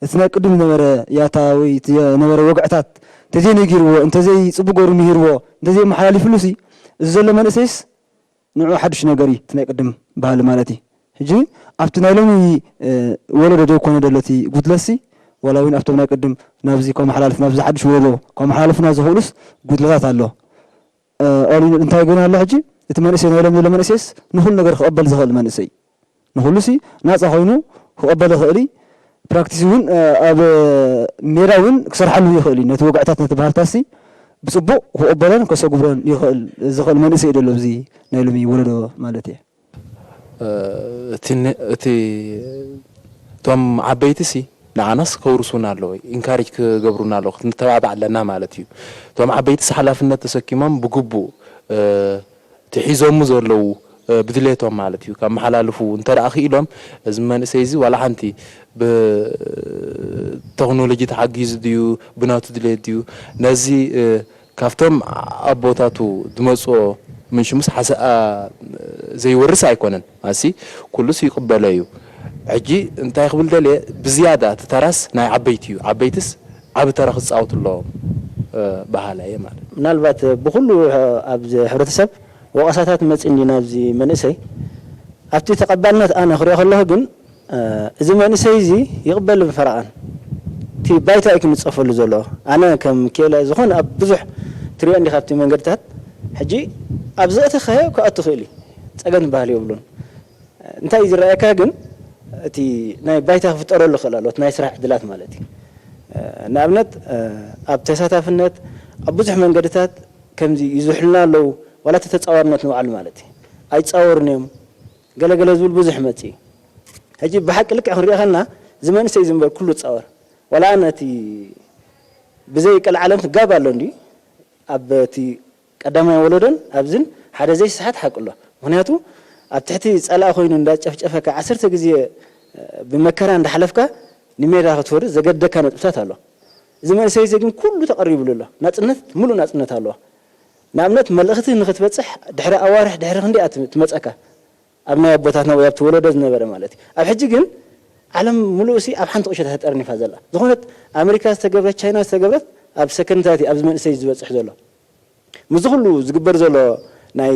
እቲ ናይ ቅድም ዝነበረ ያታ ወይ እቲ ዝነበረ ወግዕታት እንተዘይነጊርዎ፣ እንተዘይ ጽቡቕ ገይሩ ምሂርዎ፣ እንተዘይ መሓላሊፍሉሲ፣ እዚ ዘሎ መንእሰይስ ንዑ ሓድሽ ነገር እዩ፣ እቲ ናይ ቅድም ባህሊ ማለት እዩ። ሕጂ ኣብቲ ናይ ሎሚ፣ እ፣ ወለዶ ዘይኮነ ደሎ እቲ ጉድለትሲ፣ ዋላ እውን ኣብቶም ናይ ቅድም ናብዚ ከመሓላልፍ፣ ናብዚ ሓድሽ ወለዶ ከመሓላልፉና ዝኽእሉስ ጉድለታት ኣሎ። እ፣ ኦሊ እንታይ ግን ኣሎ ሕጂ? እቲ መንእሰይ ናይ ሎሚ ዘሎ መንእሰይስ ንኹሉ ነገር ክቕበል ዝኽእል መንእሰይ፣ ንኹሉሲ ናጻ ኮይኑ ክቕበል ይኽእል እዩ። ፕራክቲስ እውን፣ እ፣ ኣብ ሜዳ እውን ክሰርሓሉ ይኽእል እዩ። ነቲ ወግዕታት፣ ነቲ ባህልታትሲ ብጽቡቕ ክቕበሎን ከሰጉብሮን ይኽእል፣ ዝኽእል መንእሰይ እዩ ዘሎ ኣብዚ ናይ ሎሚ ወለዶ ማለት እየ። እ፣ እቲ ነ-፣ እቲ፣ እቶም ዓበይቲሲ ንዓናስ ከውርሱና ኣለዎ፣ ኢንካሬጅ ክገብሩና ኣለዎ፣ ክንተባባዕ ኣለና ማለት እዩ። እቶም ዓበይቲስ ሓላፍነት ተሰኪሞም ብግቡእ፣ እ፣ እቲ ሒዞሙ ዘለዉ፣ እ፣ ብድሌቶም ማለት እዩ፣ ከመሓላልፉ እንተ ደኣ ክኢሎም፣ እዚ መንእሰይ እዚ ዋላ ሓንቲ ብቴክኖሎጂ ተሓጊዙ ድዩ፣ ብናቱ ድሌት ድዩ፣ ነዚ፣ እ፣ ካብቶም ኣቦታቱ ዝመጽኦ ምንሽሙስ ሓሰኣ ዘይወርስ ኣይኮነን። ኣሲ ኩሉስ ይቕበሎ እዩ። ሕጂ እንታይ ክብል ደልየ፣ ብዝያዳ እቲ ተራስ ናይ ዓበይቲ እዩ። ዓበይትስ ዓቢ ተራ ክጻወቱ ኣለዎም፣ እ፣ በሃላይ እየ ማለት። ምናልባት ብኹሉ፣ እ፣ ኣብዚ ሕብረተሰብ ወቐሳታት መጺ እንዲ ናብዚ መንእሰይ፣ ኣብቲ ተቐባልነት ኣነ ክሪኦ ከለኹ ግን፣ እ፣ እዚ መንእሰይ እዚ ይቕበል ብፈረቓን። እቲ ባይታ እዩ ክንጸፈሉ ዘሎ። ኣነ ከም ክኢለ ዝኾነ ኣብ ብዙሕ ትሪኦ እንዲኻ ኣብቲ መንገድታት፣ ሕጂ ኣብ ዘእተኻዮ ክኣቱ ክእል እዩ። ጸገም ዝበሃል የብሉን። እንታይ እዩ ዝረኣየካ ግን፣ እቲ ናይ ባይታ ክፍጠረሉ ክእል ኣሎ፣ እቲ ናይ ስራሕ ዕድላት ማለት እዩ። እ፣ ንኣብነት፣ እ፣ ኣብ ተሳታፍነት ኣብ ብዙሕ መንገድታት ከምዚ ይዝሕሉና ኣለዉ፣ ዋላ እቲ ተጻዋርነት ንባዕሉ ማለት እዩ። ኣይጻወሩን እዮም፣ ገለገለ ዝብል ብዙሕ መጽእ እዩ። ሕጂ ብሓቂ ልክዕ ክንሪኦ ከለና፣ እዚ መንእሰይ እዚ እምበር ኩሉ ጻወር። ዋላ ኣነ እቲ ብዘይ ቀልዓለም ትጋብ ኣሎ እንዲ፣ ኣብ እቲ ቀዳማይ ወለዶን ኣብዝን ሓደ ዘይስሓት ሓቂ ኣሎ። ምኽንያቱ ኣብ ትሕቲ ጸላኢ ኮይኑ እንዳጨፍጨፈካ ዓሰርተ ግዜ ብመከራ እንዳሓለፍካ ንሜዳ ክትወርድ ዘገደካ ነጥብታት ኣሎ። እዚ መንእሰይ እዚ ግን ኩሉ ተቐሪብሉ ኣሎ። ናጽነት፣ ሙሉእ ናጽነት ኣለዋ። ንኣብነት መልእኽቲ ንኽትበጽሕ ድሕሪ ኣዋርሕ፣ ድሕሪ ክንደይ እያ ትመጸካ? ኣብ ናይ ኣቦታትና ወይ ኣብቲ ወለዶ ዝነበረ ማለት እዩ። ኣብ ሕጂ ግን ዓለም ሙሉእ ሲ ኣብ ሓንቲ ቁሸት እያ ተጠርኒፋ ዘላ። ዝኾነት ኣመሪካ ዝተገብረት፣ ቻይና ዝተገብረት ኣብ ሰከንድታት እዩ ኣብዚ መንእሰይ ዝበጽሕ ዘሎ። ምስዚ ኩሉ ዝግበር ዘሎ ናይ፣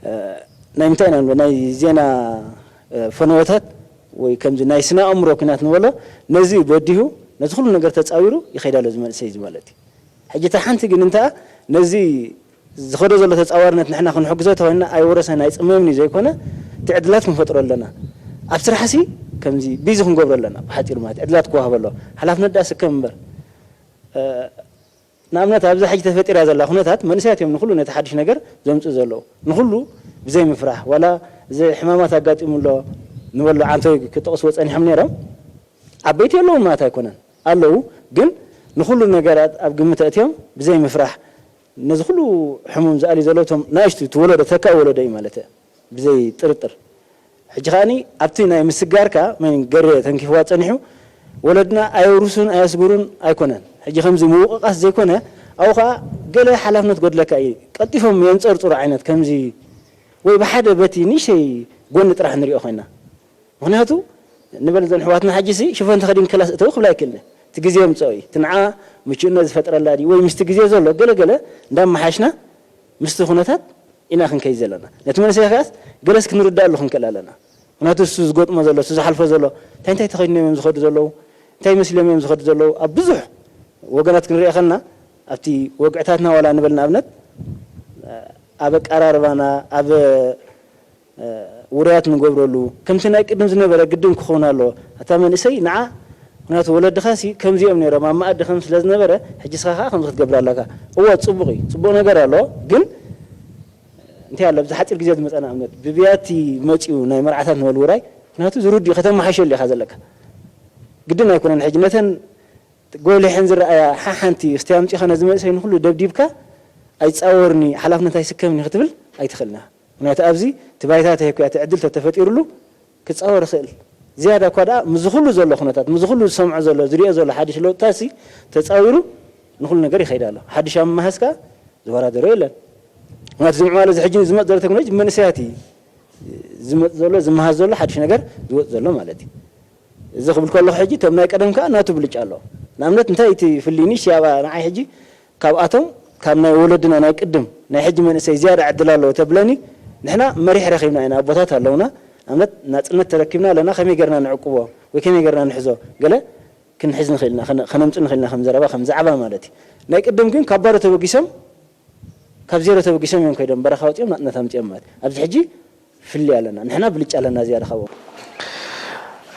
እ፣ ናይ ምንታይ ኢና ንብሎ፣ ናይ ዜና፣ እ፣ ፈነወታት ወይ ከምዚ ናይ ስነ ኣእምሮ ኲናት ንበሎ፣ ነዚ በዲሁ፣ ነዚ ኩሉ ነገር ተጻዊሩ ይኸይድ ኣሎ እዚ መንእሰይ እዚ ማለት እዩ። ሕጂ እታ ሓንቲ ግን እንታ ነዚ ዝኸዶ ዘሎ ተጻዋርነት ንሕና ክንሕግዞ ተኾይንና ኣይወረሰን ኣይጽመምን እዩ ዘይኮነ፣ እቲ ዕድላት ክንፈጥሮ ኣለና። ኣብ ስራሕሲ ከምዚ ቢዚ ክንገብሮ ኣለና። ብሓጺሩ ማለት ዕድላት ክወሃበ ኣሎ። ሓላፍነት ደኣ ስከም እምበር። እ፣ ንኣብነት ኣብዛ ሕጂ ተፈጢራ ዘላ ኩነታት መንእሰያት እዮም ንኹሉ ነቲ ሓድሽ ነገር ዘምጽኡ ዘለዉ። ንኹሉ ብዘይ ምፍራሕ፣ ዋላ እዚ ሕማማት ኣጋጢሙ ኣሎ ንበሎ ዓንተወይ ክጠቕስዎ ጸኒሖም ነይሮም። ዓበይቲ የለውን ማለት ኣይኮነን፣ ኣለዉ። ግን ንኹሉ ነገራት ኣብ ግምት ኣእትዮም ብዘይ ምፍራሕ፣ ነዚ ኩሉ ሕሙም ዝኣልዩ ዘለዉ እቶም ናእሽቱ፣ እቲ ወለዶ፣ ተካኢ ወለዶ እዩ ማለት እየ፣ ብዘይ ጥርጥር። ሕጂ ከኣኒ ኣብቲ ናይ ምስጋርካ መን ገሬ ተንኪፍዋ ጸኒሑ፣ ወለድና ኣየውርሱን ኣየስጉሩን ኣይኮነን። ሕጂ ከምዚ ምውቕቓስ ዘይኮነ፣ ኣብኡ ኸኣ ገለ ሓላፍነት ጎድለካ እዩ። ቀልጢፎም የንጸርጽሩ ዓይነት ከምዚ፣ ወይ ብሓደ በቲ ንእሽተይ ጎኒ ጥራሕ ንሪኦ ኮይና። ምኽንያቱ ንበል እዘን ኣሕዋትና ሕጂሲ ሽፎን ተኸዲን ክላስ እተው ክብላ ኣይክእልን። እቲ ግዜ የምጽኦ እዩ። እቲ ንዓ ምቹእነት ዝፈጥረላ ድዩ ወይ ምስቲ ግዜ ዘሎ ገለ ገለ እንዳመሓሽና ምስቲ ኩነታት ኢና ክንከይድ ዘለና። ነቲ መንእሰይ ከኣስ ገለስ ክንርድኣሉ ክንክእል ኣለና። ምኽንያቱ እሱ ዝገጥሞ ዘሎ፣ እሱ ዝሓልፎ ዘሎ፣ እንታይ እንታይ ተኸዲኖም እዮም ዝኸዱ ዘለዉ? እንታይ መሲሎም እዮም ዝኸዱ ዘለዉ? ኣብ ብዙሕ ወገናት ክንሪኦ ከለና ኣብቲ ወግዕታትና ዋላ ንበል ንኣብነት ኣብ ኣቀራርባና፣ ኣብ ውራያት ንገብረሉ፣ ከምቲ ናይ ቅድም ዝነበረ ግድን ክኸውን ኣለዎ። ኣታ መንእሰይ ንዓ፣ ምኽንያቱ ወለድኻሲ ከምዚኦም ነይሮም፣ ኣብ መኣዲ ከም ስለ ዝነበረ፣ ሕጂ ንስኻ ከኣ ከምዚ ክትገብር ኣለካ። እወ፣ ጽቡቕ እዩ፣ ጽቡቕ ነገር ኣሎ። ግን እንታይ ኣሎ፣ ኣብዚ ሓጺር ግዜ ዝመጸ ንኣብነት፣ ብብያቲ መጺኡ ናይ መርዓታት ንበል ውራይ፣ ምኽንያቱ ዝርድኡ ከተመሓሸሉ ኢኻ ዘለካ። ግድን ኣይኮነን። ሕጂ ነተን ጎሊሐን ዝረኣያ ሓሓንቲ እስቲ ኣምጺኻ ነዚ መንእሰይ ንኹሉ ደብዲብካ ኣይጻወርኒ፣ ሓላፍነት ኣይስከምኒ ክትብል ኣይትኽእልና። ምኽንያቱ ኣብዚ እቲ ባይታ ተሂብካዮ፣ እቲ ዕድል ተተፈጢሩሉ ክጻወር ይኽእል። ዝያዳ እኳ ደኣ ምስዚ ኩሉ ዘሎ ኩነታት፣ ምስዚ ኩሉ ዝሰምዖ ዘሎ፣ ዝሪኦ ዘሎ ሓድሽ ለውጥታትሲ ተጻዊሩ ንኹሉ ነገር ይኸይድ ኣሎ። ሓድሽ ኣመሃዝ ከኣ ዝወዳደሮ የለን። ምኽንያቱ እዚ ምዕባለ እዚ ሕጂ ዝመጽእ ዘሎ ቴክኖሎጂ መንእሰያት እዩ ዝመፅ ዘሎ ዝመሃዝ ዘሎ ሓድሽ ነገር ዝወፅ ዘሎ ማለት እዩ። እዚ ክብል ከለኹ ሕጂ እቶም ናይ ቀደም ከዓ ናቱ ብልጫ ኣለዎ። ንኣብነት እንታይ እቲ ፍልይኒ ሽያባ ንዓይ ሕጂ ካብኣቶም ካብ ናይ ወለድና ናይ ቅድም ናይ ሕጂ መንእሰይ ዝያዳ ዕድል ኣለዎ ተብለኒ ንሕና መሪሕ ረኺብና ኢና ኣቦታት ኣለውና። ንኣብነት ናፅነት ተረኪብና ኣለና ከመይ ገርና ንዕቅቦ ወይ ከመይ ገርና ንሕዞ ገለ ክንሕዝ ንኽእልና ከነምፅ ንኽእልና ከም ዘረባ ከም ዛዕባ ማለት እዩ። ናይ ቅድም ግን ካብ ባዶ ተበጊሶም ካብ ዜሮ ተበጊሶም እዮም ከይዶም በረኻ ወፂኦም ናፅነት ኣምፅኦም ማለት ኣብዚ ሕጂ ፍሊ ኣለና ንሕና ብልጫ ኣለና ዝያዳ ካብኦም።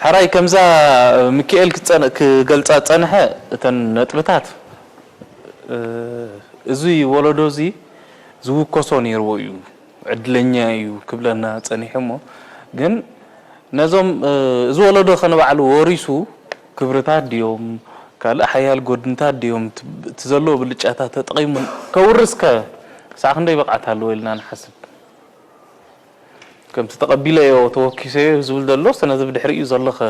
ሕራይ ከምዛ ምክኤል ክገልፃ ዝፀንሐ እተን ነጥብታት እዚ ወለዶ እዚ ዝውከሶ ነይርዎ እዩ ዕድለኛ እዩ ክብለና ፀኒሑ እሞ ግን ነዞም እዚ ወለዶ ከንባዕሉ ወሪሱ ክብርታት ድዮም ካልእ ሓያል ጎድንታት ድዮም እቲ ዘለዎ ብልጫታት ተጠቒሙ ከውርስ ከ ክሳዕ ክንደይ ብቕዓት ኣለዎ ኢልና ንሓስብ። ከምቲ ተቐቢለዮ ተወኪሰዮ ዝብል ዘሎ ሰነዚ ብድሕሪኡ ዘሎ ከ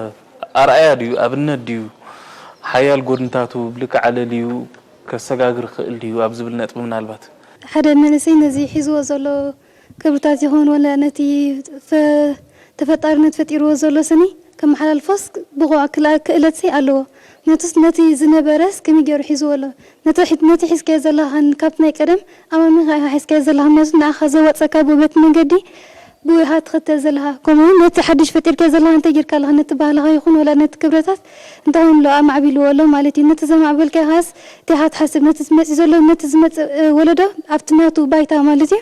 ኣርኣያ ድዩ ኣብነት ድዩ ሓያል ጎድንታቱ ብልክዕ ኣለልዩ ከሰጋግር ክእል ድዩ ኣብ ዝብል ነጥቢ ምናልባት ሓደ መንእሰይ ነዚ ሒዝዎ ዘሎ ክብርታት ይኸውን ወላ ነቲ ተፈጣርነት ፈጢርዎ ዘሎ ስኒ ከመሓላልፎስ ብቑዕ ክእለትሲ ኣለዎ። ነቱስ ነቲ ዝነበረስ ከመይ ገይሩ ሒዝዎ ኣሎ? ነቲ ሒዝካዮ ዘለኻን ካብቲ ናይ ቀደም ኣማሚኻ ኢኻ ሒዝካዮ ዘለኻ ምክንያቱ ንዓኻ ዘዋፅኣካ ብውበት መንገዲ ብኡ ኢኻ ትኽተል ዘለኻ ከምኡ እውን ነቲ ሓድሽ ፈጢርካዮ ዘለኻ እንታይ ጌርካ ኣለኻ ነቲ ባህልኻ ይኹን ወላ ነቲ ክብረታት እንታይ ኮይኑ ኣሎ ኣማዕቢልዎ ኣሎ ማለት እዩ ነቲ ዘማዕበልካዮ ኻስ እንታይ ኢኻ ትሓስብ ነቲ ዝመፅእ ዘሎ ነቲ ዝመፅእ ወለዶ ኣብቲ ናቱ ባይታ ማለት እዩ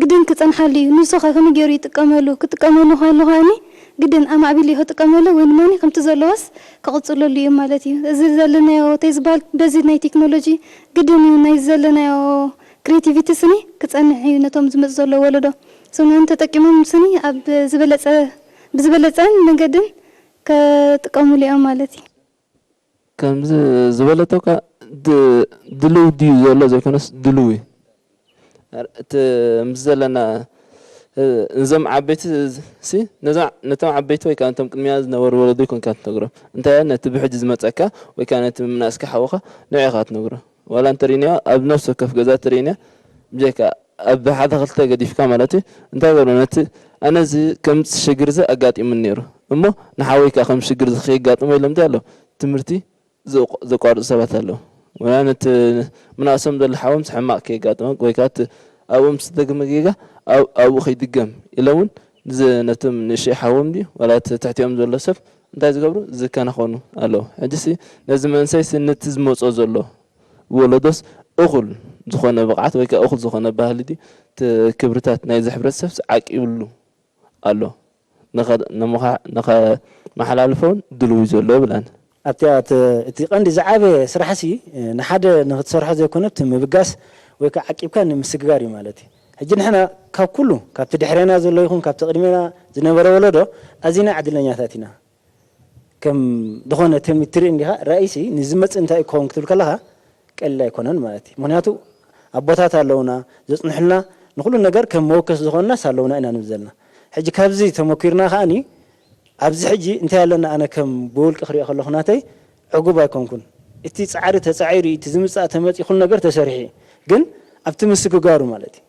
ግድን ክፀንሓሉ እዩ። ንሱ ኸ ከመይ ገይሩ ይጥቀመሉ? ክጥቀመሉ ከሎ ከኣኒ ግድን ኣማዕቢሉ እዩ ክጥቀመሉ ወይ ድማ ከምቲ ዘለዎስ ክቕፅለሉ እዩ ማለት እዩ። እዚ ዘለናዮ እንታይ ዝበሃል በዚ ናይ ቴክኖሎጂ ግድን እዩ ናይ ዘለናዮ ክሬቲቪቲ ስኒ ክፀንሕ እዩ ነቶም ዝመፁ ዘለዉ ወለዶ ስንኦም ተጠቂሞም ስኒ ኣብ ዝበለፀ ብዝበለፀን መንገድን ክጥቀሙሉ እዮም ማለት እዩ። ከምዚ ዝበለቶ እኳ ድልው ድዩ ዘሎ ዘይኮነስ ድልው እዩ። እቲ ምስ ዘለና እዞም ዓበይቲ ሲ ነቶም ዓበይቲ ወይ ከዓ ነቶም ቅድሚያ ዝነበሩ ወለዶ ይኮንካ ትነግሮም እንታይ ነቲ ብሕጂ ዝመፀካ ወይ ከዓ ነቲ ምምናእስካ ሓውካ ንዑ ኢካ ትነግሮ ዋላ እንተሪእናዮ ኣብ ነፍሲ ወከፍ ገዛ ተሪእና ብጀካ ኣብ ሓደ ክልተ ገዲፍካ ማለት እዩ እንታይ ገብሮ ነቲ ኣነ እዚ ከምዚ ሽግር እዚ ኣጋጢሙኒ ነይሩ እሞ ንሓወይ ከዓ ከም ሽግር እዚ ከየጋጥሞ ኢሎም እንታይ ኣሎ ትምህርቲ ዘቋርፁ ሰባት ኣለዉ። ወላ ነቲ ምንኣሶም ዘሎ ሓዎም ሕማቕ ከየጋጥሞም ወይ ከዓ እቲ ኣብኦም ዝተደግመ ጌጋ ኣብኡ ከይድገም ኢሎም እውን ነቶም ንእሽተይ ሓዎም ድዩ ዋላ እቲ ትሕቲኦም ዘሎ ሰብ እንታይ ዝገብሩ ዝከናኸኑ ኣለዉ። ሕጂሲ ነዚ መንእሰይሲ ነቲ ዝመፆ ዘሎ ወለዶስ እኹል ዝኾነ ብቕዓት ወይ ከዓ እኹል ዝኾነ ባህሊ ድዩ ክብርታት ናይዚ ሕብረተሰብስ ዓቂብሉ ኣሎ። ንኸመሓላልፎ እውን ድልው እዩ ዘሎ ይብል ኣነ። ኣብቲ እቲ ቀንዲ ዝዓበየ ስራሕሲ ንሓደ ንክትሰርሖ ዘይኮነ እቲ ምብጋስ ወይ ከዓ ዓቂብካ ንምስግጋር እዩ ማለት እዩ። ሕጂ ንሕና ካብ ኩሉ ካብቲ ድሕሬና ዘሎ ይኹን ካብቲ ቅድሜና ዝነበረ ወለዶ ኣዚና ዕድለኛታት ኢና። ከም ዝኾነ ተም ትርኢ እንዲኻ ራእይሲ ንዝመጽእ እንታይ እዩ ክኸውን ክትብል ከለኻ ቀሊል ኣይኮነን ማለት እዩ። ምክንያቱ ኣቦታት ኣለውና ዘጽንሑልና ንኩሉ ነገር ከም መወከሲ ዝኾንናስ ኣለውና ኢና ንብል ዘለና። ሕጂ ካብዚ ተመኪርና ከኣኒ ኣብዚ ሕጂ እንታይ ኣለና ኣነ ከም ብውልቂ ክሪኦ ከለኹ ናተይ ዕጉብ ኣይኮንኩን። እቲ ጻዕሪ ተጻዒሩ እዩ፣ እቲ ዝምጻእ ተመጺኡ ኩሉ ነገር ተሰሪሑ እዩ። ግን ኣብቲ ምስግጋሩ ማለት እዩ።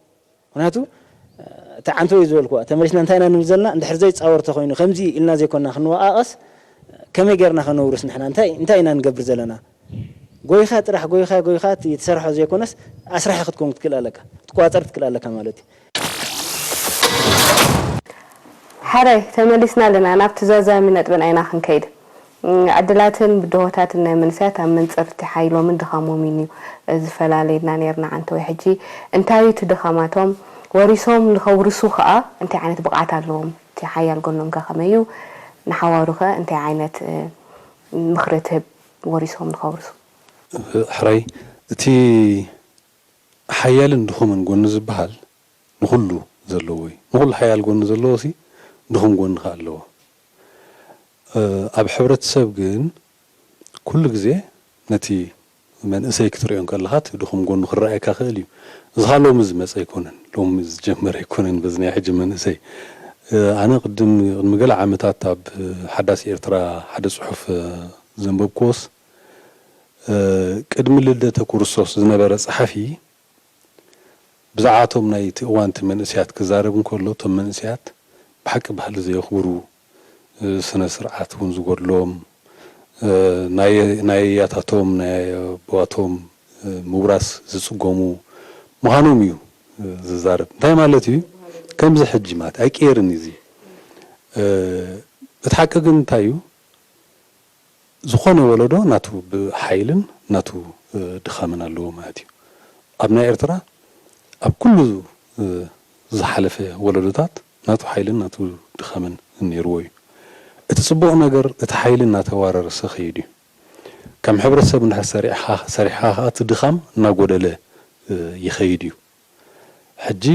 ምክንያቱ እቲ ዓንቶ እዩ ዝበልክዋ ተመሊስና እንታይ ኢና ንብል ዘለና እንድሕር ዘይፃወር ተኮይኑ ከምዚ ኢልና ዘይኮና ክንወቃቀስ ከመይ ገርና ከነውርስ ንሕና እንታይ እንታይ ኢና ንገብር ዘለና ጎይካ ጥራሕ ጎይካ ጎይካ ትሰርሖ ዘይኮነስ ኣስራሒ ክትኮን ክትክእል ኣለካ ትቋፀር ክትክእል ኣለካ ማለት እዩ። ሓራይ ተመሊስና ኣለና ናብቲ ዛዛሚ ነጥብና ኢና ክንከይድ። ዕድላትን ብድሆታትን ናይ መንእሰያት ኣብ መንጽር እቲ ሓይሎምን ድኻሞምን እዩ ዝፈላለየና ነይርና ዓንተወይ። ሕጂ እንታይ እዩ እቲ ድኻማቶም? ወሪሶም ንኸውርሱ ኸኣ እንታይ ዓይነት ብቕዓት ኣለዎም? እቲ ሓያል ጎኖም ከ ከመይ እዩ? ንሓዋሩ ከ እንታይ ዓይነት ምኽሪ ትህብ ወሪሶም ንኸውርሱ? ሕራይ እቲ ሓያልን ድኹምን ጎኒ ዝበሃል ንኹሉ ዘለዎ እዩ። ንኹሉ ሓያል ጎኒ ዘለዎ ሲ ድኹም ጎኒ ከ ኣለዎ። ኣብ ሕብረተሰብ ግን ኩሉ ግዜ ነቲ መንእሰይ ክትሪኦ እንከለኻ እቲ ድኹም ጎኑ ክረኣየካ ክእል እዩ። እዚ ኸኣ ሎሚ ዝመጸ ኣይኮነን፣ ሎሚ ዝጀመረ ኣይኮነን በዚ ናይ ሕጂ መንእሰይ። ኣነ ቅድም ቅድሚ ገለ ዓመታት ኣብ ሓዳስ ኤርትራ ሓደ ጽሑፍ ዘንበብክዎስ ቅድሚ ልደተ ክርስቶስ ዝነበረ ጸሓፊ ብዛዕባ እቶም ናይቲ እዋን እቲ መንእሰያት ክዛረብ እንከሎ እቶም መንእሰያት ብሓቂ ባህሊ ዘየኽብሩ፣ ስነ ስርዓት እውን ዝጎድሎም፣ ናይ ኣያታቶም ናይ ኣቦዋቶም ምውራስ ዝፅገሙ ምዃኖም እዩ ዝዛረብ። እንታይ ማለት እዩ? ከምዚ ሕጂ ማለት ኣይቅየርን እዩ እዚ። እቲ ሓቂ ግን እንታይ እዩ? ዝኾነ ወለዶ ናቱ ብሓይልን ናቱ ድኻምን ኣለዎ ማለት እዩ። ኣብ ናይ ኤርትራ ኣብ ኩሉ ዝሓለፈ ወለዶታት ናቱ ሓይልን ናቱ ድኻምን ነይርዎ እዩ። እቲ ጽቡቕ ነገር እቲ ሓይሊ እናተዋራረሰ ኸይዱ እዩ። ከም ሕብረተሰብ እንድሕር ሰሪዕኻ ሰሪሕኻ ኸዓ እቲ ድኻም እናጎደለ ይኸይድ እዩ። ሕጂ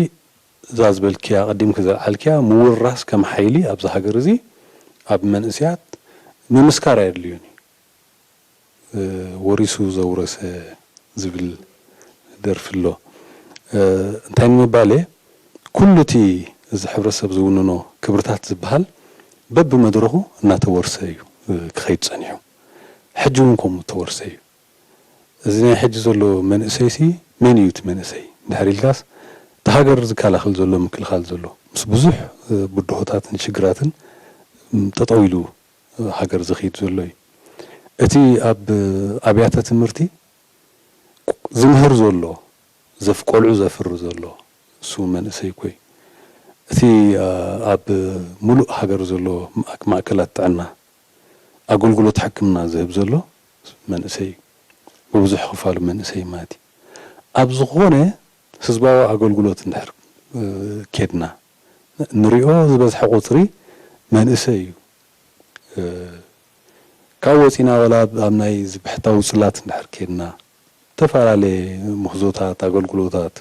እዛ ዝበልክያ ቀዲምኪ ዘልዓልክያ ምውራስ ከም ሓይሊ ኣብዚ ሃገር እዚ ኣብ መንእስያት ምምስካር ኣየድልዮን እዩ። ወሪሱ ዘውረሰ ዝብል ደርፊ ኣሎ። እንታይ ንምባል እየ፣ ኩሉ እቲ እዚ ሕብረተሰብ ዝውንኖ ክብርታት ዝበሃል በብመድረኹ እናተወርሰ እዩ ክኸይድ ጸኒሑ። ሕጂ እውን ከምኡ ተወርሰ እዩ። እዚ ናይ ሕጂ ዘሎ መንእሰይሲ መን እዩ እቲ መንእሰይ እንድሕር ኢልካስ፣ እቲ ሃገር ዝከላኸል ዘሎ፣ ምክልኻል ዘሎ፣ ምስ ብዙሕ ብድሆታትን ሽግራትን ጠጠው ኢሉ ሃገር ዝኸይድ ዘሎ እዩ። እቲ ኣብ ኣብያተ ትምህርቲ ዝምህር ዘሎ፣ ዘፍ-፣ ቆልዑ ዘፍሪ ዘሎ እሱ መንእሰይ እኮ እዩ። እቲ ኣብ ሙሉእ ሃገር ዘሎ ማእክ-፣ ማእከላት ጥዕና ኣገልግሎት ሕክምና ዝህብ ዘሎ መንእሰይ እዩ። ብብዙሕ ክፋሉ መንእሰይ ማለት እዩ። ኣብ ዝኾነ ህዝባዊ ኣገልግሎት እንድሕር ኬድና ንሪኦ ዝበዝሐ ቁፅሪ መንእሰይ እዩ። ካብ ወፂና ዋላ ኣብ ናይ ብሕታዊ ፅላት እንድሕር ኬድና ዝተፈላለየ ምህዞታት፣ ኣገልግሎታት፣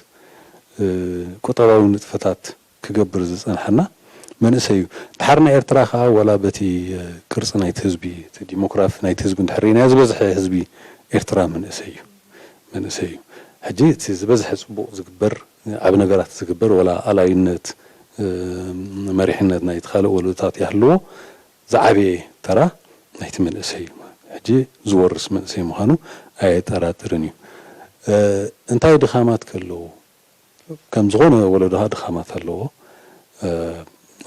ቁጠባዊ ንጥፈታት ክገብር ዝፀንሐና መንእሰይ እዩ። ድሓር ናይ ኤርትራ ከዓ ዋላ በቲ ቅርፂ ናይቲ ህዝቢ፣ እቲ ዲሞግራፊ ናይቲ ህዝቢ እንድሕር ርኢናዮ ዝበዝሐ ህዝቢ ኤርትራ መንእሰይ እዩ። መንእሰይ እዩ። ሕጂ እቲ ዝበዝሐ ፅቡቕ ዝግበር ዓቢ ነገራት ዝግበር ዋላ ኣላይነት መሪሕነት ናይቲ ካልእ ወለዶታት ይሃልዎ ዝዓበየ ተራ ናይቲ መንእሰይ እዩ። ሕጂ ዝወርስ መንእሰይ ምዃኑ ኣየጠራጥርን እዩ። እንታይ ድኻማት ከለዉ ከም ዝኾነ ወለዶ ድኻማት ኣለዎ።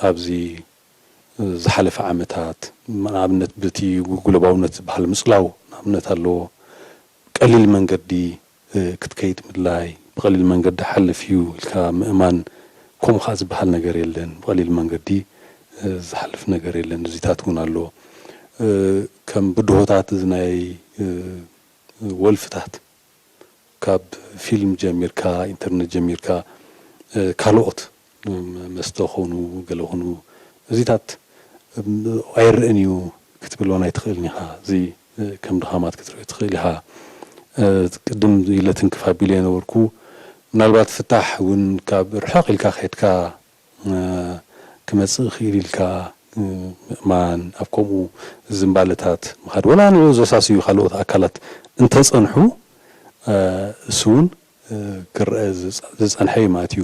ኣብዚ ዝሓለፈ ዓመታት ንኣብነት በቲ ግሎባውነት ዝበሃል ምጽላው ንኣብነት ኣለዎ። ቀሊል መንገዲ ክትከይድ ምድላይ፣ ብቐሊል መንገዲ ሓልፍ እዩ ኢልካ ምእማን፣ ከምኡ ኸዓ ዝበሃል ነገር የለን። ብቐሊል መንገዲ ዝሓልፍ ነገር የለን። እዚታት እውን ኣሎ። ከም ብድሆታት እዚ ናይ ወልፍታት ካብ ፊልም ጀሚርካ፣ ኢንተርነት ጀሚርካ፣ ካልኦት መስተ ኾኑ ገለ ኾኑ እዚታት ኣይረእን እዩ ክትብል እውን ኣይትኽእልን ኢኻ። እዚ ከም ድኻማት ክትርኢ ትኽእል ኢኻ። ቅድም ኢለ ትንክፍ ኣቢለ የነበርኩ ምናልባት ፍታሕ እውን ካብ ርሕቕ ኢልካ ከድካ ክመጽእ ይኽእል ኢልካ ምእማን፣ ኣብ ከምኡ ዝንባለታት ምኻድ፣ ወላ ንኡ ዘሳስዩ ካልኦት ኣካላት እንተጸንሑ፣ እሱ እውን ክረአ ዝጸንሐ እዩ ማለት እዩ።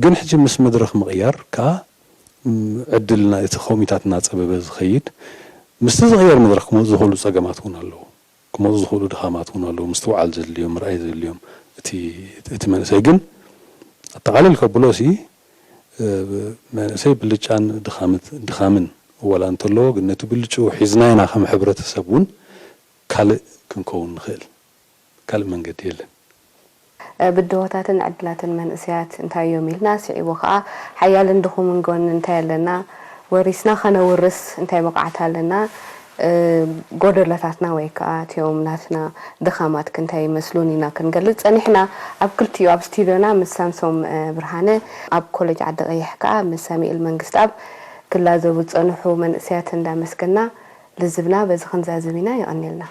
ግን ሕጂ ምስ መድረኽ ምቕያር ከኣ ዕድልና እቲ ከምኡታት እናጸበበ ዝኸይድ፣ ምስቲ ዝቕየር መድረኽ ክመጹ ዝኽእሉ ጸገማት እውን ኣለዉ። ክመፁ ዝኽእሉ ድኻማት እውን ኣለዉ፣ ምስትውዓል ዘድልዮም፣ ምርኣይ ዘድልዮም። እቲ እቲ መንእሰይ ግን ኣጠቓሊል ከብሎ ሲ መንእሰይ ብልጫን ድኻምን ዋላ እንተለዎ ግን ነቲ ብልጭኡ ሒዝና ኢና ከም ሕብረተሰብ እውን ካልእ ክንከውን ንኽእል። ካልእ መንገዲ የለን። ብድሆታትን ዕድላትን መንእሰያት እንታይ እዮም ኢልና ስዒቡ ከኣ ሓያልን ድኹምን ጎኒ እንታይ ኣለና ወሪስና ከነውርስ እንታይ ብቕዓት ኣለና ጎደሎታትና ወይ ከኣ እቲኦም ናትና ድኻማት ክንታይ ይመስሉን ኢና ክንገልጽ ጸኒሕና። ኣብ ክልቲኡ ኣብ ስቱድዮና ምስ ሳምሶም ብርሃነ ኣብ ኮሌጅ ዓዲ ቀይሕ ከኣ ምስ ሳሚኤል መንግስትኣብ ክላዘቡ ዝጸንሑ መንእሰያት እንዳመስገና ልዝብና በዚ ክንዛዝም ኢና። የቐንየልና።